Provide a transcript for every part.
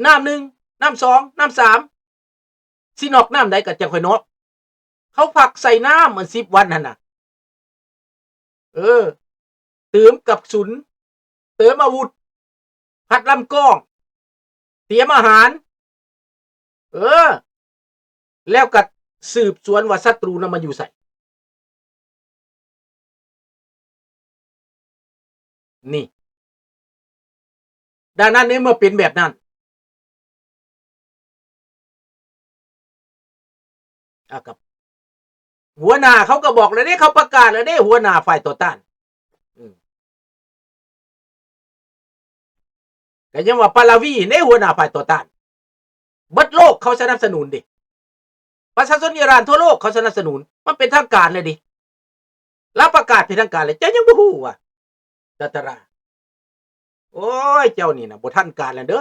ນ້ຳໜຶ່ງ ນ້ຳສອງ ນ້ຳສາມ ຊິນອກນ້ຳໃດກໍຈັ່ງຄ່ອຍນອກ. ເຂົາພັກໃສ່ນ້ຳອັນສິບວັນຫັ້ນນະ. ເອີ ເຕີມກະສຸນ ເຕີມອາວຸດ ພັດລຳກ້ອງ ຕຽມອາຫານ ເອີ ແລ້ວກໍສືບສວນວ່າສັດຕູນະມັນຢູ່ໃສ. ນີ້ ດັ່ງນັ້ນ ໃນເມື່ອເປັນແບບນັ້ນ ອາ ກັບຫົວໜ້າເຂົາກໍບອກແລ້ວເດ້ ເຂົາປະກາດແລ້ວເດ້ ຫົວໜ້າຝ່າຍຕໍ່ຕ້ານ ອືມ ກໍຍັງວ່າປາລາວີເດ້ ຫົວໜ້າຝ່າຍຕໍ່ຕ້ານ ເບິດໂລກເຂົາສະໜັບສະໜູນເດ້ ປະຊາຊົນອີຣານທົ່ວໂລກເຂົາສະໜັບສະໜູນ ມັນເປັນທາງການແລ້ວເດ້ ລາວປະກາດເປັນທາງການແລ້ວ ເຈົ້າຍັງບໍ່ຮູ້ວ່າ ດາດາຣາ ໂອ້ຍ ເຈົ້ານີ້ນະບໍ່ທັນການແລ້ວເດີ.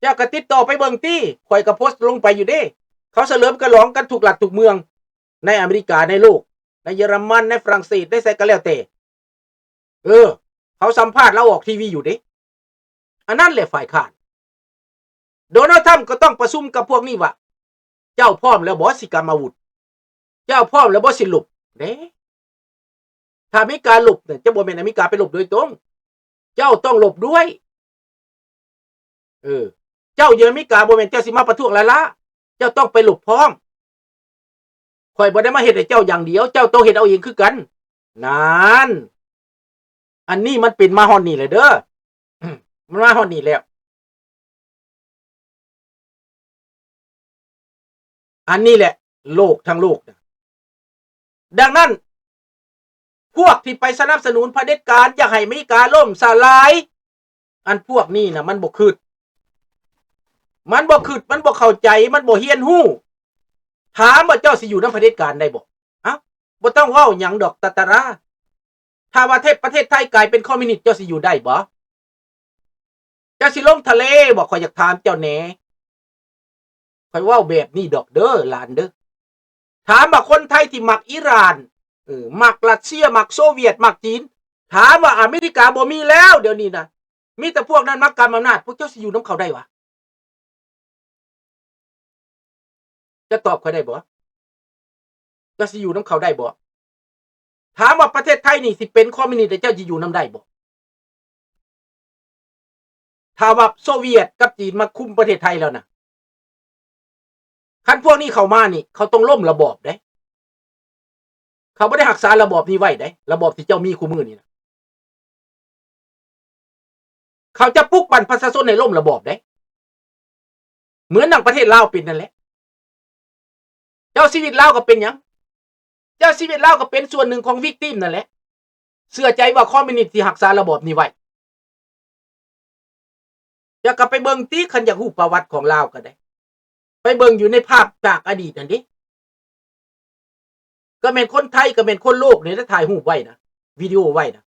ເຈົ້າກໍຕິດຕໍ່ໄປເບິ່ງຕິ ຂ້ອຍກໍໂພສລົງໄປຢູ່ເດ້ ເຂົາສະເຫຼີມກະຫຼອງກັນທຸກລັດທຸກເມືອງ ໃນອາເມລິກາ ໃນໂລກ ໃນເຢຍລະມັນ ໃນຝຣັ່ງເສດ ໃນໃສກໍແລ້ວແຕ່ ເອີ ເຂົາສຳພາດລາວອອກທີວີຢູ່ເດ້. ອັນນັ້ນແຫຼະຝ່າຍຄ້ານ ໂດນັລ ທຣຳກໍຕ້ອງປະຊຸມກັບພວກນີ້ວ່າ ເຈົ້າພ້ອມແລ້ວບໍ່ຊິກຳອາວຸດ? ເຈົ້າພ້ອມແລ້ວບໍ່ຊິລົບເດ້? ຖ້າອາເມລິກາລົບນະ ຈະບໍ່ແມ່ນອາເມລິກາໄປລົບໂດຍຕົງ ເຈົ້າຕ້ອງລົບດ້ວຍ. ເອີ ເຈົ້າຢູ່ອາເມລິກາ ບໍ່ແມ່ນເຈົ້າຊິມາປະທ້ວງລ້າໆ ເຈົ້າຕ້ອງໄປລົບພ້ອມ. ຂ້ອຍບໍ່ໄດ້ມາເຮັດໃຫ້ເຈົ້າຢ່າງດຽວ ເຈົ້າຕ້ອງເຮັດເອົາເອງຄືກັນ. ນັ້ນ ອັນນີ້ມັນເປັນມາຮອດນີ້ແຫຼະເດີ ມັນມາຮອດນີ້ແລ້ວ. ອັນນີ້ແຫຼະໂລກທັງໂລກນະ. ດັ່ງນັ້ນ ພວກທີ່ໄປສະໜັບສະໜູນຜະເດັດການ ຢາກໃຫ້ອາເມລິກາລົ້ມສະຫຼາຍ ອັນພວກນີ້ນະ ມັນບໍ່ຄິດ ມັນບໍ່ຄິດ ມັນບໍ່ເຂົ້າໃຈ ມັນບໍ່ຮຽນຮູ້. ຖາມວ່າເຈົ້າຊິຢູ່ນຳຜະເດັດການໄດ້ບໍ່? ເອົ້າ ບໍ່ຕ້ອງເວົ້າຫຍັງດອກ ຕາຕາຣາ. ຖ້າວ່າເທດ ປະເທດໄທກາຍເປັນຄອມມິວນິດ ເຈົ້າຊິຢູ່ໄດ້ບໍ່? ເຈົ້າຊິລົງທະເລບໍ່? ຂ້ອຍຢາກຖາມເຈົ້າແດ່. ຂ້ອຍເວົ້າແບບນີ້ດອກເດີ ຫຼານເດີ. ຖາມວ່າຄົນໄທທີ່ມັກອີຣານ ເອີ ມັກຣັດເຊຍ ມັກໂຊວຽດ ມັກຈີນ ຖາມວ່າອາເມລິກາບໍ່ມີແລ້ວ ດຽວນີ້ນະ ມີແຕ່ພວກນັ້ນມາກຳອຳນາດ ພວກເຈົ້າຊິຢູ່ນຳເຂົາໄດ້ຫວາ? ເຈົ້າຕອບຂ້ອຍໄດ້ບໍ່? ເຈົ້າຊິຢູ່ນຳເຂົາໄດ້ບໍ່? ຖາມວ່າປະເທດໄທນີ້ຊິເປັນຄອມມິວນິດ ແລ້ວເຈົ້າຊິຢູ່ນຳໄດ້ບໍ່? ຖ້າວ່າໂຊວຽດກັບຈີນມາຄຸມປະເທດໄທແລ້ວນະ ຄັນພວກນີ້ເຂົ້າມານີ້ ເຂົາຕ້ອງລົ້ມລະບອບເດ້. ເຂົາບໍ່ໄດ້ຮັກສາລະບອບນີ້ໄວ້ເດ້ ລະບອບທີ່ເຈົ້າມີຄູ່ມື້ນີ້ນະ. ເຂົາຈະປຸກປັ່ນປະຊາຊົນໃຫ້ລົ້ມລະບອບເດ້ ເໝືອນດັ່ງປະເທດລາວເປັນນັ້ນແຫຼະ. ເຈົ້າຊີວິດລາວກໍເປັນຫຍັງ? ເຈົ້າຊີວິດລາວກໍເປັນສ່ວນໜຶ່ງຂອງວິກຕິມນັ້ນແຫຼະ. ເຊື່ອໃຈວ່າຄອມມິວນິດຊິຮັກສາລະບອບນີ້ໄວ້. ເຈົ້າກໍໄປເບິ່ງຕິ ຄັນຢາກຮູ້ປະຫວັດຂອງລາວກໍໄດ້ ໄປເບິ່ງຢູ່ໃນພາບຈາກອະດີດຫັ້ນເດ້. ກໍແມ່ນຄົນໄທ ກໍແມ່ນຄົນໂລກນີ້ແຫຼະ ຖ່າຍຮູບໄວ້ນະ ວິດີໂອໄວ້ນະ.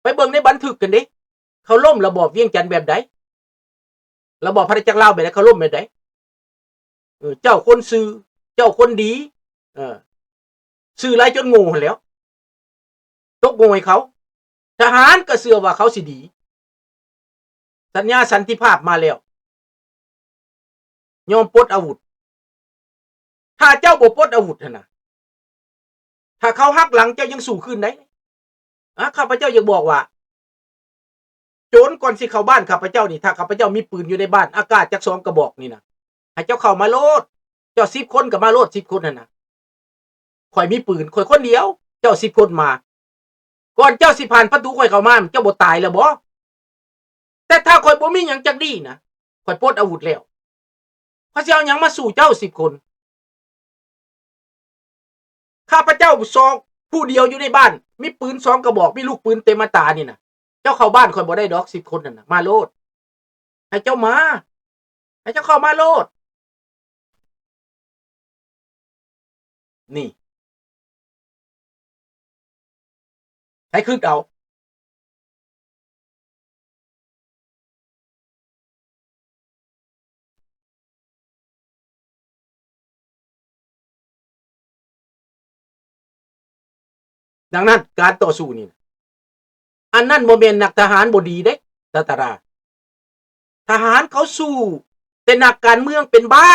ໄປເບິ່ງໃນບັນທຶກຫັ້ນເດ້ ເຂົາລົ້ມລະບອບວຽງຈັນແບບໃດ? ລະບອບອານາຈັກລາວແບບໃດ? ເຂົາລົ້ມແບບໃດ? ເອີ ເຈົ້າຄົນຊື່ ເຈົ້າຄົນດີ ເອີ ຊື່ຫຼາຍຈົນໂງ່ຫັ້ນແຫຼ້ວ ຕົກໂງ່ໃຫ້ເຂົາ. ທະຫານກໍເຊື່ອວ່າເຂົາຊິດີ. ສັນຍາສັນຕິພາບມາແລ້ວ ຍອມປົດອາວຸດ. ຖ້າເຈົ້າບໍ່ປົດອາວຸດຫັ້ນນະ ຖ້າເຂົາຫັກຫຼັງເຈົ້າຍັງສູ້ຄືນໄດ້. ອາ ຂ້າພະເຈົ້າຢາກບອກວ່າ ໂຈນກ່ອນຊິເຂົ້າບ້ານຂ້າພະເຈົ້ານີ້ ຖ້າຂ້າພະເຈົ້າມີປືນຢູ່ໃນບ້ານ ອາກາດຈັກສອງກະບອກນີ້ນະ ໃຫ້ເຈົ້າເຂົ້າມາໂລດ. ເຈົ້າສິບຄົນກໍມາໂລດ ສິບຄົນຫັ້ນນະ. ຂ້ອຍມີປືນ ຂ້ອຍຄົນດຽວ ເຈົ້າສິບຄົນມາ ກ່ອນເຈົ້າຊິຜ່ານປະຕູຂ້ອຍເຂົ້າມາ ເຈົ້າບໍ່ຕາຍແລ້ວບໍ່? ແຕ່ຖ້າຂ້ອຍບໍ່ມີຫຍັງຈັກດີ້ນະ ຂ້ອຍປົດອາວຸດແລ້ວ. ຂ້ອຍຊິເອົາຫຍັງມາສູ້ເຈົ້າສິບຄົນ? ຂ້າພະເຈົ້າສອງ ຜູ້ດຽວຢູ່ໃນບ້ານ ມີປືນສອງກະບອກ ມີລູກປືນເຕັມອັດຕານີ້ນະ. ເຈົ້າເຂົ້າບ້ານຂ້ອຍບໍ່ໄດ້ດອກ ສິບຄົນນັ້ນນະ ມາໂລດ. ໃຫ້ເຈົ້າມາ ໃຫ້ເຈົ້າເຂົ້າມາໂລດ. ນີ້ ໃຫ້ຄິດເອົາ. ດັ່ງນັ້ນ ການຕໍ່ສູ້ນີ້ນະ ອັນນັ້ນບໍ່ແມ່ນນັກທະຫານບໍ່ດີເດ້. ສາດຕະລາ. ທະຫານເຂົາສູ້ ແຕ່ນັກການເມືອງເປັນບ້າ.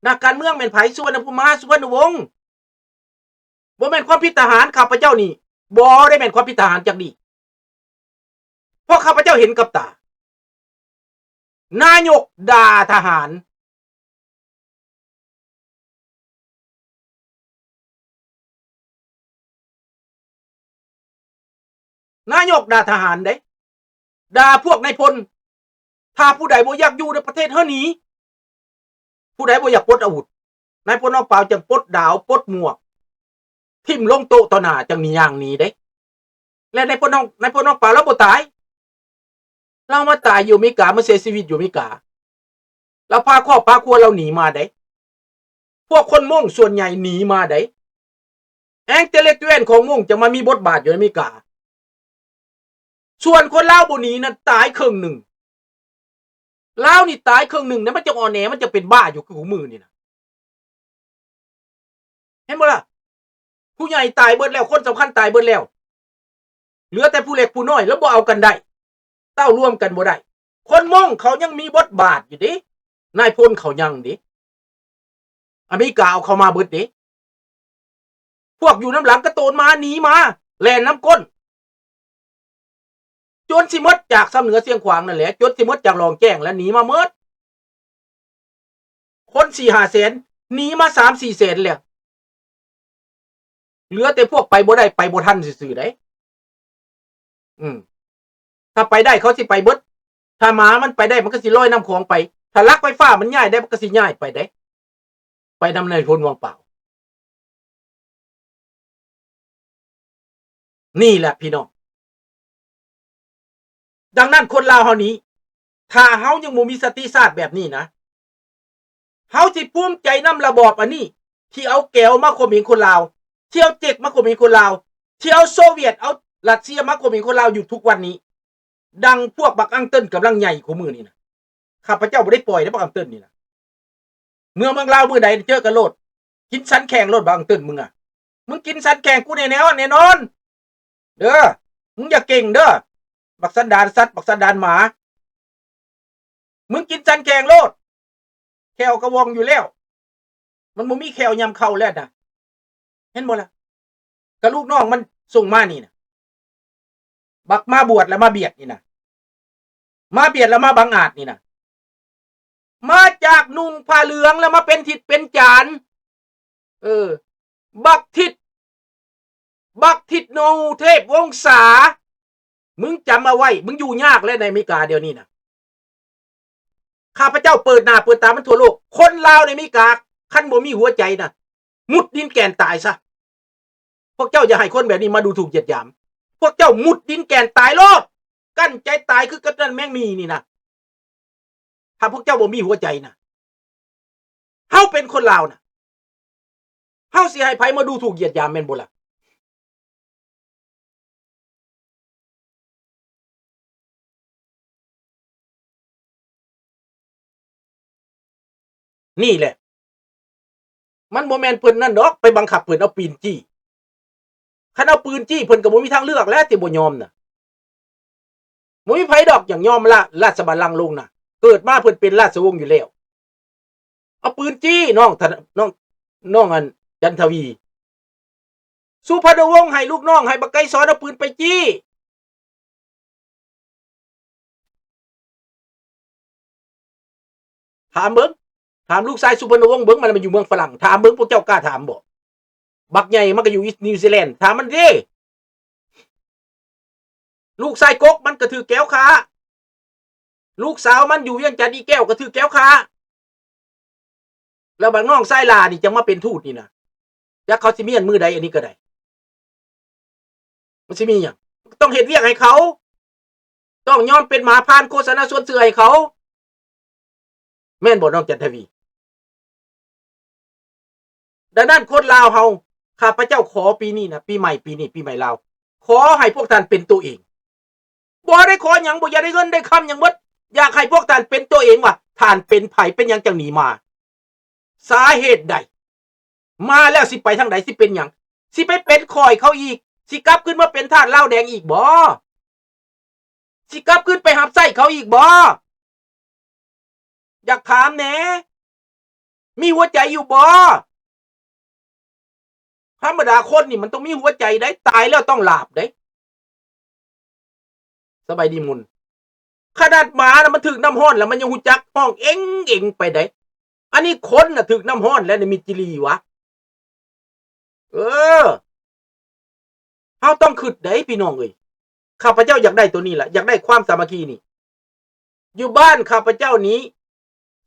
ນັກການເມືອງແມ່ນໃຜ? ສຸວັນນະພູມາ ສຸວັນນະວົງ. ບໍ່ແມ່ນຄວາມຜິດທະຫານ. ຂ້າພະເຈົ້ານີ້ບໍ່ໄດ້ແມ່ນຄວາມຜິດທະຫານຈັກດີ້ ເພາະຂ້າພະເຈົ້າເຫັນກັບຕາ. ນາຍົກດ່າທະຫານ. ນາຍົກດ່າທະຫານເດ້, ດ່າພວກນາຍພົນ. ຖ້າຜູ້ໃດບໍ່ຢາກຢູ່ໃນປະເທດ ໃຫ້ໜີ. ຜູ້ໃດບໍ່ຢາກປົດອາວຸດ, ນາຍພົນອອງປາວຈຶ່ງປົດດາວ, ປົດໝວກ, ຖິ້ມລົງໂຕະຕໍ່ໜ້າ, ຈັ່ງໜີ, ຍ່າງໜີເດ້. ແລະ ນາຍພົນອອງ, ນາຍພົນອອງປາວລາວບໍ່ຕາຍ. ລາວມາຕາຍຢູ່ອາເມລິກາ, ມາເສຍຊີວິດຢູ່ອາເມລິກາ. ລາວພາຄອບພາຄົວລາວໜີມາເດ້. ພວກຄົນມົ້ງສ່ວນໃຫຍ່ໜີມາເດ້. ແອງເຕເລັກຕວນຂອງມົ້ງຈະມາມີບົດບາດຢູ່ໃນອາເມລິກາ. ສ່ວນຄົນລາວບໍ່ໜີນັ້ນຕາຍເຄິ່ງໜຶ່ງ. ລາວນີ້ຕາຍເຄິ່ງໜຶ່ງນະ, ມັນຈະອ່ອນແອ, ມັນຈະເປັນບ້າຢູ່ຄືຄູ່ມື້ນີ້ນະ. ເຫັນບໍ່ລະ? ຜູ້ໃຫຍ່ຕາຍເບິດແລ້ວ, ຄົນສຳຄັນຕາຍເບິດແລ້ວ. ເຫຼືອແຕ່ຜູ້ເລັກຜູ້ນ້ອຍ ແລ້ວບໍ່ເອົາກັນໄດ້, ເຕົ້າລວມກັນບໍ່ໄດ້. ຄົນມົ້ງເຂົາຍັງມີບົດບາດຢູ່ເດ້, ນາຍພົນເຂົາຍັງເດ້. ອາເມລິກາເອົາເຂົາມາເບິດເດ້. ພວກຢູ່ນຳຫຼັງກະໂຕນມາ, ໜີມາ, ແລ່ນນຳກົ້ນ. ຈົນຊິໝົດຈາກຊຳເໜືອຊຽງຂວາງນັ້ນແຫຼະ, ຈົນຊິໝົດຈາກຫຼອງແຈ້ງແລ້ວ, ໜີມາໝົດ. ຄົນສີ່ຫ້າແສນ ໜີມາສາມສີ່ແສນແລ້ວ. ເຫຼືອແຕ່ພວກໄປບໍ່ໄດ້ ໄປບໍ່ທັນຊື່ໆໃດ໋. ອືມ ຖ້າໄປໄດ້ເຂົາຊິໄປເບິດ. ຖ້າໝາມັນໄປໄດ້ ມັນກໍຊິລອຍນ້ຳຂອງໄປ. ຖ້າຫຼັກໄຟຟ້າມັນຍ້າຍໄດ້ ມັນກໍຊິຍ້າຍໄປເດ້, ໄປນຳນາຍພົນຫວ່າງປາວ. ນີ້ແຫຼະພີ່ນ້ອງ, ດັ່ງນັ້ນຄົນລາວເຮົານີ້ ຖ້າເຮົາຍັງບໍ່ມີສະຕິຊາດແບບນີ້ນະ, ເຮົາຊິພູມໃຈນຳລະບອບອັນນີ້ ທີ່ເອົາແກວມາຂົ່ມເຫງຄົນລາວ, ທີ່ເອົາເຈັກມາຂົ່ມເຫງຄົນລາວ, ທີ່ເອົາໂຊວຽດ ເອົາຣັດເຊຍມາຂົ່ມເຫງຄົນລາວຢູ່ທຸກວັນນີ້. ດັ່ງພວກບັກອັງເຕີນກຳລັງໃຫຍ່ຄູ່ມື້ນີ້ນະ, ຂ້າພະເຈົ້າບໍ່ໄດ້ປ່ອຍເດ້ ບັກອັງເຕີນນີ້ນະ. ເມືອເມືອງລາວມື້ໃດເຈີກັນໂລດ, ກິນສັນແຂ້ງໂລດ ບັກອັງເຕີນມຶງອະ. ມຶງກິນສັນແຂ້ງກູແນ່ແນວ ແນ່ນອນເດີ, ມຶງຢ່າເກັ່ງເດີ ບັກສັນດານສັດ ບັກສັນດານໝາ. ມຶງກິນສັນແຂ້ງໂລດ, ແຂ້ວກະວ່ອງຢູ່ແລ້ວ, ມັນບໍ່ມີແຂ້ວຍາມເຂົ້າແລ້ວນະ. ເຫັນບໍ່ລະ? ກະລູກນ້ອງມັນສົ່ງມານີ້ນະ, ບັກມາບວດແລ້ວມາບຽດນີ້ນະ, ມາບຽດແລ້ວມາບັງອາດນີ້ນະ, ມາຈາກນຸ່ງຜ້າເຫຼືອງແລ້ວມາເປັນທິດເປັນຈານ. ເອີ ບັກທິດ ບັກທິດໂນເທບວົງສາ, ມຶງຈຳເອົາໄວ້, ມຶງຢູ່ຍາກແລ້ວໃນອາເມລິກາດຽວນີ້ນະ. ຂ້າພະເຈົ້າເປີດໜ້າເປີດຕາມັນທົ່ວໂລກ. ຄົນລາວໃນອາເມລິກາ ຄັນບໍ່ມີຫົວໃຈນະ, ມຸດດິນແກ່ນຕາຍຊະ. ພວກເຈົ້າຢ່າໃຫ້ຄົນແບບນີ້ມາດູຖູກຢຽດຫຍາມ. ພວກເຈົ້າມຸດດິນແກ່ນຕາຍໂລດ, ກັ້ນໃຈຕາຍຄືກັບນັ້ນແມງໝີ່ນີ້ນະ. ຖ້າພວກເຈົ້າບໍ່ມີຫົວໃຈນະ, ເຮົາເປັນຄົນລາວນະ, ເຮົາຊິໃຫ້ໃຜມາດູຖູກຢຽດຫຍາມແມ່ນບໍ່ລະ? ນີ້ແຫຼະ, ມັນບໍ່ແມ່ນເພິ່ນນັ້ນດອກ ໄປບັງຄັບເພິ່ນເອົາປືນຈີ້. ຄັນເອົາປືນຈີ້ ເພິ່ນກໍບໍ່ມີທາງເລືອກແລ້ວ ທີ່ບໍ່ຍອມນະ. ບໍ່ມີໃຜດອກຢາກຍອມລະ ລາຊະບັນລັງລົງນະ, ເກີດມາເພິ່ນເປັນລາຊະວົງຢູ່ແລ້ວ. ເອົາປືນຈີ້ ນ້ອງ ນ້ອງ ນ້ອງອັນ ຈັນທະວີ. ສຸພັນນະວົງໃຫ້ລູກນ້ອງ ໃຫ້ບັກໄກສອນເອົາປືນໄປຈີ້. ຖາມເບິ່ງ, ຖາມລູກຊາຍສຸພັນນະວົງເບິ່ງ, ມັນມາຢູ່ເມືອງຝຣັ່ງ, ຖາມເບິ່ງ ພວກເຈົ້າກ້າຖາມບໍ່? ບັກໃຫຍ່ມັນກໍຢູ່ນິວຊີແລນ, ຖາມມັນເດ້. ລູກຊາຍກົກມັນກໍຖືກແກວຂ້າ, ລູກສາວມັນຢູ່ວຽງຈັນ ອີແກ້ວກໍຖືກແກວຂ້າ. ແລ້ວບັກນ້ອງຊາຍຫຼ້ານີ້ຈະມາເປັນທູດນີ້ນະ, ຈັກເຂົາຊິມ້ຽນມື້ໃດ, ອັນນີ້ກໍໄດ້. ມັນຊິມີຫຍັງ? ຕ້ອງເຮັດວຽກໃຫ້ເຂົາ, ຕ້ອງຍອມເປັນໝາຜ່ານໂຄສະນາຊວນເຊື່ອໃຫ້ເຂົາ, ແມ່ນບໍ່ ນ້ອງຈັນທະວີ? ດັ່ງນັ້ນຄົນລາວເຮົາ, ຂ້າພະເຈົ້າຂໍປີນີ້ນະ, ປີໃໝ່ປີນີ້, ປີໃໝ່ລາວ, ຂໍໃຫ້ພວກທ່ານເປັນຕົວເອງ. ບໍ່ໄດ້ຂໍຫຍັງ, ບໍ່ຢາກໄດ້ເງິນໄດ້ຄຳຫຍັງເບິດ, ຢາກໃຫ້ພວກທ່ານເປັນຕົວເອງວ່າ ທ່ານເປັນໃຜ, ເປັນຫຍັງຈັ່ງໜີມາ, ສາເຫດໃດ, ມາແລ້ວຊິໄປທາງໃດ, ຊິເປັນຫຍັງ, ຊິໄປເປັນຂ້ອຍເຂົາອີກ, ຊິກັບຄືນມາເປັນທາດລາວແດງອີກບໍ່? ຊິກັບຄືນໄປຮັບໃຊ້ເຂົາອີກບໍ່? ຢາກຖາມແດ່ ມີຫົວໃຈຢູ່ບໍ່? ທຳມະດາຄົນນີ້ມັນຕ້ອງມີຫົວໃຈໄດ໋ ຕາຍແລ້ວຕ້ອງລາບໄດ໋. ສະບາຍດີມຸນ. ຂະໜາດໝານະ ມັນຖືກນ້ຳຮ້ອນແລ້ວ ມັນຍັງຮູ້ຈັກຮ້ອງເອັງໆໄປໄດ໋. ອັນນີ້ຄົນນະ ຖືກນ້ຳຮ້ອນແລ້ວນີ້ ມິດຈິລີວະ. ເອີ ເຮົາຕ້ອງຄິດໄດ໋ພີ່ນ້ອງເອີຍ. ຂ້າພະເຈົ້າຢາກໄດ້ໂຕນີ້ລະ ຢາກໄດ້ຄວາມສາມັກຄີນີ້. ຢູ່ບ້ານຂ້າພະເຈົ້ານີ້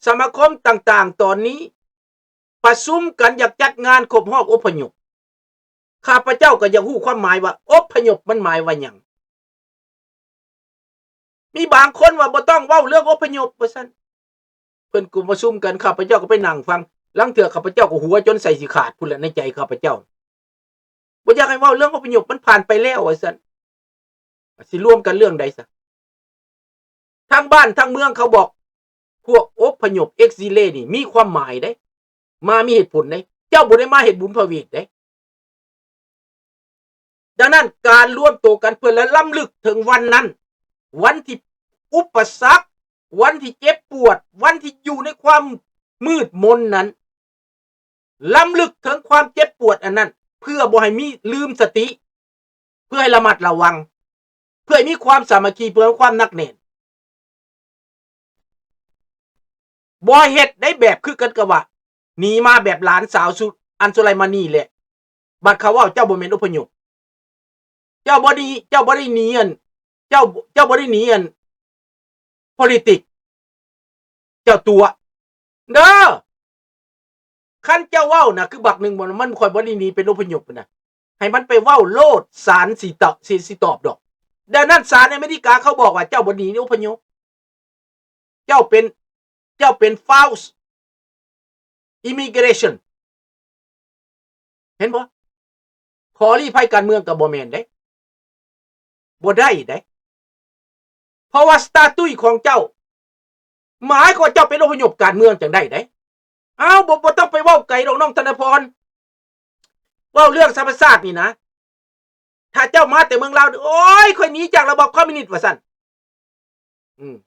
ສະມາຄົມຕ່າງໆຕອນນີ້ປະຊຸມກັນ ຢາກຈັດງານຄົບຮອບອົບພະຍົບ. ຂ້າພະເຈົ້າກໍຢາກຮູ້ຄວາມໝາຍວ່າອົບພະຍົບມັນໝາຍວ່າຫຍັງ? ມີບາງຄົນວ່າບໍ່ຕ້ອງເວົ້າເລື່ອງອົບພະຍົບວ່າຊັ້ນ. ເພິ່ນກໍປະຊຸມກັນ ຂ້າພະເຈົ້າກໍໄປນັ່ງຟັງ. ລາງເທື່ອຂ້າພະເຈົ້າກໍຫົວຈົນໄສ້ຊິຂາດພຸ້ນແຫຼະ ໃນໃຈຂ້າພະເຈົ້າ. ບໍ່ຢາກໃຫ້ເວົ້າເລື່ອງອົບພະຍົບ ມັນຜ່ານໄປແລ້ວວ່າຊັ້ນ. ຊິລວມກັນເລື່ອງໃດຊະ? ທັງບ້ານທັງເມືອງເຂົາບອກ ພວກອົບພະຍົບ exile ນີ້ມີຄວາມໝາຍເດ້ ມາມີເຫດຜົນເດ້. ເຈົ້າບໍ່ໄດ້ມາເຮັດບຸນພະເວດເດ້. ດັ່ງນັ້ນ ການລວມໂຕກັນເພື່ອລະລຳລຶກເຖິງວັນນັ້ນ ວັນທີ່ອຸປະສັກ ວັນທີ່ເຈັບປວດ ວັນທີ່ຢູ່ໃນຄວາມມືດມົນນັ້ນ ລຳລຶກເຖິງຄວາມເຈັບປວດອັນນັ້ນ ເພື່ອບໍ່ໃຫ້ມີ ລືມສະຕິ ເພື່ອໃຫ້ລະມັດລະວັງ ເພື່ອໃຫ້ມີຄວາມສາມັກຄີ ເພື່ອໃຫ້ຄວາມໜັກແໜ້ນ. ບໍ່ເຮັດໄດ້ແບບຄືກັນກັບວ່າ ໜີມາແບບຫຼານສາວສຸ ອັນສຸໄລມານີແຫຼະ ບັດເຂົາເວົ້າເຈົ້າບໍ່ແມ່ນອົບພະຍົບ. ເຈົ້າບໍ່ໄດ້ ເຈົ້າບໍ່ໄດ້ໜີອັນ ເຈົ້າ ເຈົ້າບໍ່ໄດ້ໜີອັນ politics ເຈົ້າຕົວະເດີ. ຄັນເຈົ້າເວົ້ານະ ຄືບັກໜຶ່ງ ມັນ ມັນ ຂ້ອຍບໍ່ໄດ້ໜີເປັນອົບພະຍົບນະ ໃຫ້ມັນໄປເວົ້າໂລດ ສານຊິຕອບ ຊິ ຊິຕອບດອກ. ດັ່ງນັ້ນ ສານອາເມລິກາເຂົາບອກວ່າ ເຈົ້າບໍ່ໜີອົບພະຍົບ ເຈົ້າເປັນ ເຈົ້າເປັນ false immigration ເຫັນບໍ່? ຂໍລີ້ໄພການເມືອງກໍບໍ່ແມ່ນເດ້ ບໍ່ໄດ້ເດ້ ເພາະວ່າ status ຂອງເຈົ້າ ໝາຍຄວາມວ່າເຈົ້າເປັນອົບພະຍົບການເມືອງຈັ່ງໃດເດ້. ອ້າວ ບໍ່ ບໍ່ຕ້ອງໄປເວົ້າໄກດອກນ້ອງທະນະພອນ ເວົ້າເລື່ອງສາມປະຊາດນີ້ນະ. ຖ້າເຈົ້າມາແຕ່ເມືອງລາວ ໂອ້ຍ ຂ້ອຍໜີຈາກລະບອບຄອມມິວນິດວ່າຊັ້ນ ອືມ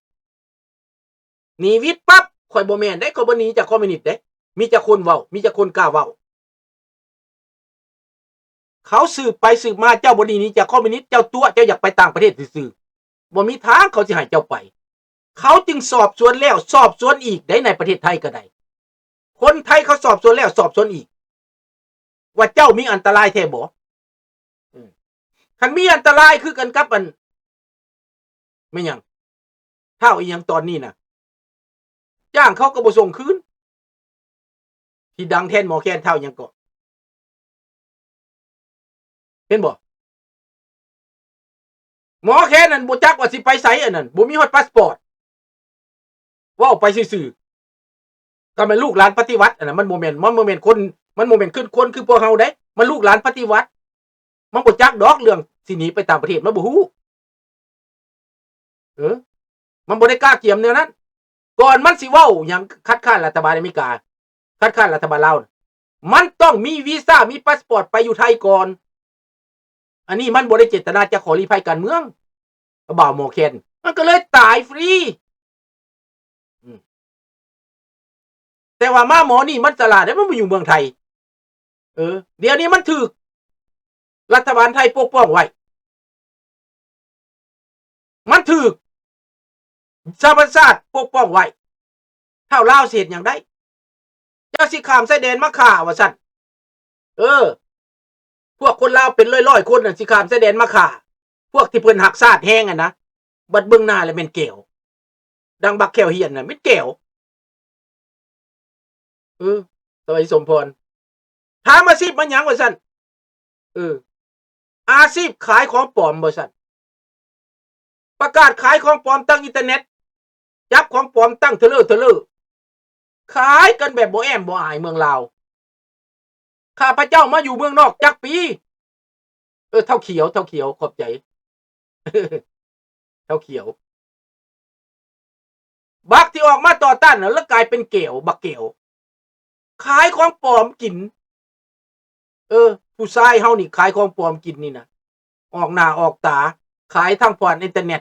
ໜີວິດປັບ ຂ້ອຍບໍ່ແມ່ນເດ້ ຂ້ອຍບໍ່ໜີຈາກຄອມມິວນິດເດ້. ມີຈັກຄົນເວົ້າ ມີຈັກຄົນກ້າເວົ້າ? ເຂົາສືບໄປສືບມາ ເຈົ້າບໍ່ໄດ້ໜີຈາກຄອມມິວນິດ ເຈົ້າຕົວະ ເຈົ້າຢາກໄປຕ່າງປະເທດຊື່ໆ ບໍ່ມີທາງເຂົາຊິໃຫ້ເຈົ້າໄປ. ເຂົາຈຶ່ງສອບສວນແລ້ວສອບສວນອີກໄດ້ ໃນປະເທດໄທກໍໄດ້ ຄົນໄທເຂົາສອບສວນແລ້ວສອບສວນອີກ ວ່າເຈົ້າມີອັນຕະລາຍແທ້ບໍ່? ອືມ ຄັນມີອັນຕະລາຍຄືກັນກັບອັນ ແມ່ນຫຍັງ ທ້າວອີຫຍັງຕອນນີ້ນະ ຈ້າງເຂົາກໍບໍ່ສົ່ງຄືນ ທີ່ດັງແທນໝໍແຄນ ທ້າວຫຍັງເກາະ ເຫັນບໍ່? ໝໍແຄນນັ້ນບໍ່ຈັກວ່າຊິໄປໃສ ອັນນັ້ນບໍ່ມີຮອດພາສປອດ ເວົ້າໄປຊື່ໆ ກໍແມ່ນລູກຫຼານປະຕິວັດ ອັນນັ້ນມັນບໍ່ແມ່ນ ມັນບໍ່ແມ່ນຄົນ ມັນບໍ່ແມ່ນຄືຄົນຄືພວກເຮົາເດ້ ມັນລູກຫຼານປະຕິວັດ ມັນບໍ່ຈັກດອກເລື່ອງຊິໜີໄປຕ່າງປະເທດ ມັນບໍ່ຮູ້ ເອີ ມັນບໍ່ໄດ້ກະກຽມແນວນັ້ນ. ກ່ອນມັນຊິເວົ້າຫຍັງຄັດຄ້ານລັດຖະບານອາເມລິກາ ຄັດຄ້ານລັດຖະບານລາວ ມັນຕ້ອງມີວີຊາ ມີພາສປອດໄປຢູ່ໄທກ່ອນ. ອັນນີ້ມັນບໍ່ໄດ້ເຈດຕະນາຈະຂໍລີ້ໄພການເມືອງ ບ່າວໝໍແຄນ ມັນກໍເລີຍຕາຍຟຣີ. ອືມ ແຕ່ວ່າໝາໝໍນີ້ມັນສະຫຼາດເດ້ ມັນບໍ່ຢູ່ເມືອງໄທ. ເອີ ດຽວນີ້ມັນຖືກລັດຖະບານໄທປົກປ້ອງໄວ້ ມັນຖືກສະຫະປະຊາຊາດປົກປ້ອງໄວ້ ທ້າວລາວຊິເຮັດຫຍັງໄດ້? ເຈົ້າຊິຂ້າມຊາຍແດນມາຂ້າວ່າຊັ້ນ. ເອີ ພວກຄົນລາວເປັນຮ້ອຍໆຄົນນັ້ນ ຊິຂ້າມຊາຍແດນມາຂ້າ ພວກທີ່ເພິ່ນຮັກຊາດແຮງຫັ້ນນະ ບັດເບິ່ງໜ້າແລ້ວແມ່ນແກ້ວ ດັ່ງບັກແຂ້ວຫ້ຽນນະ ແມ່ນແກ້ວ. ເອີ ສະບາຍດີສົມພອນ ຖາມອາຊີບມາຫຍັງວ່າຊັ້ນ. ເອີ ອາຊີບຂາຍຂອງປອມວ່າຊັ້ນ ປະກາດຂາຍຂອງປອມທາງອິນເຕີເນັດ ຈັບຂອງປອມຕັ້ງເທີເລີເທີເລີ ຂາຍກັນແບບບໍ່ແອ້ມບໍ່ອາຍເມືອງລາວ. ຂ້າພະເຈົ້າມາຢູ່ເມືອງນອກຈັກປີ? ເອີ ເຖົ້າຂຽວ ເຖົ້າຂຽວ ຂອບໃຈ ເຖົ້າຂຽວ. ບັກທີ່ອອກມາຕໍ່ຕ້ານນະ ລະກາຍເປັນແກ້ວ ບັກແກ້ວ ຂາຍຂອງປອມກິນ. ເອີ ຜູ້ຊາຍເຮົານີ້ຂາຍຂອງປອມກິນນີ້ນະ ອອກໜ້າອອກຕາ ຂາຍທາງຜ່ານອິນເຕີເນັດ